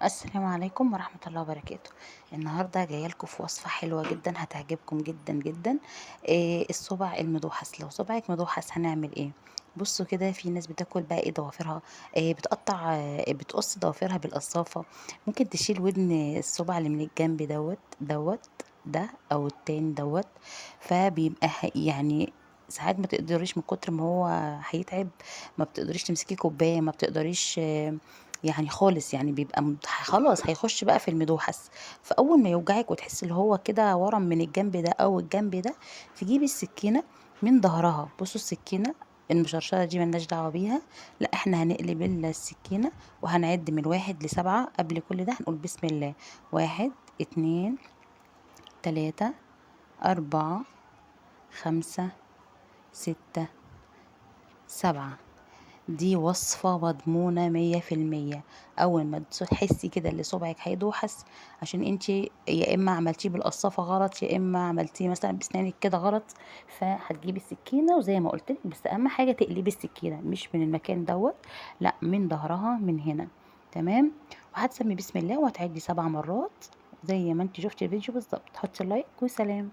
السلام عليكم ورحمة الله وبركاته. النهاردة جاية لكم في وصفة حلوة جدا هتعجبكم جدا جدا. الصبع المدوحس، لو صبعك مدوحس هنعمل ايه؟ بصوا كده، في ناس بتاكل بقى ايه ضوافرها، بتقطع، بتقص ضوافرها بالقصافة. ممكن تشيل ودن الصبع اللي من الجنب دوت دوت ده او التاني دوت، فبيبقى يعني ساعات ما تقدريش من كتر ما هو هيتعب، ما بتقدريش تمسكي كوباية، ما بتقدريش، يعني خالص، يعني بيبقى خلاص هيخش بقى في المدوحس. فاول ما يوجعك وتحسي اللي هو كده ورم من الجنب ده او الجنب ده، تجيبي السكينة من ظهرها. بصوا السكينة المشرشره دي ملناش دعوه بيها، لا احنا هنقلب السكينة وهنعد من 1 ل7. قبل كل ده هنقول بسم الله. 1 2 3 4 5 6 7. دي وصفة مضمونة 100%. أول ما تحسي كده اللي صبعك هيدوحس، عشان انتي يا إما عملتيه بالقصافة غلط، يا إما عملتيه مثلا بسنانك كده غلط، فهتجيبي السكينة وزي ما قلتلك، بس أهم حاجة تقلبي السكينة مش من المكان دوت، لا من ظهرها من هنا، تمام؟ وهتسمي بسم الله وهتعدي 7 مرات زي ما انتي شفتي الفيديو بالظبط. حطي لايك وسلام.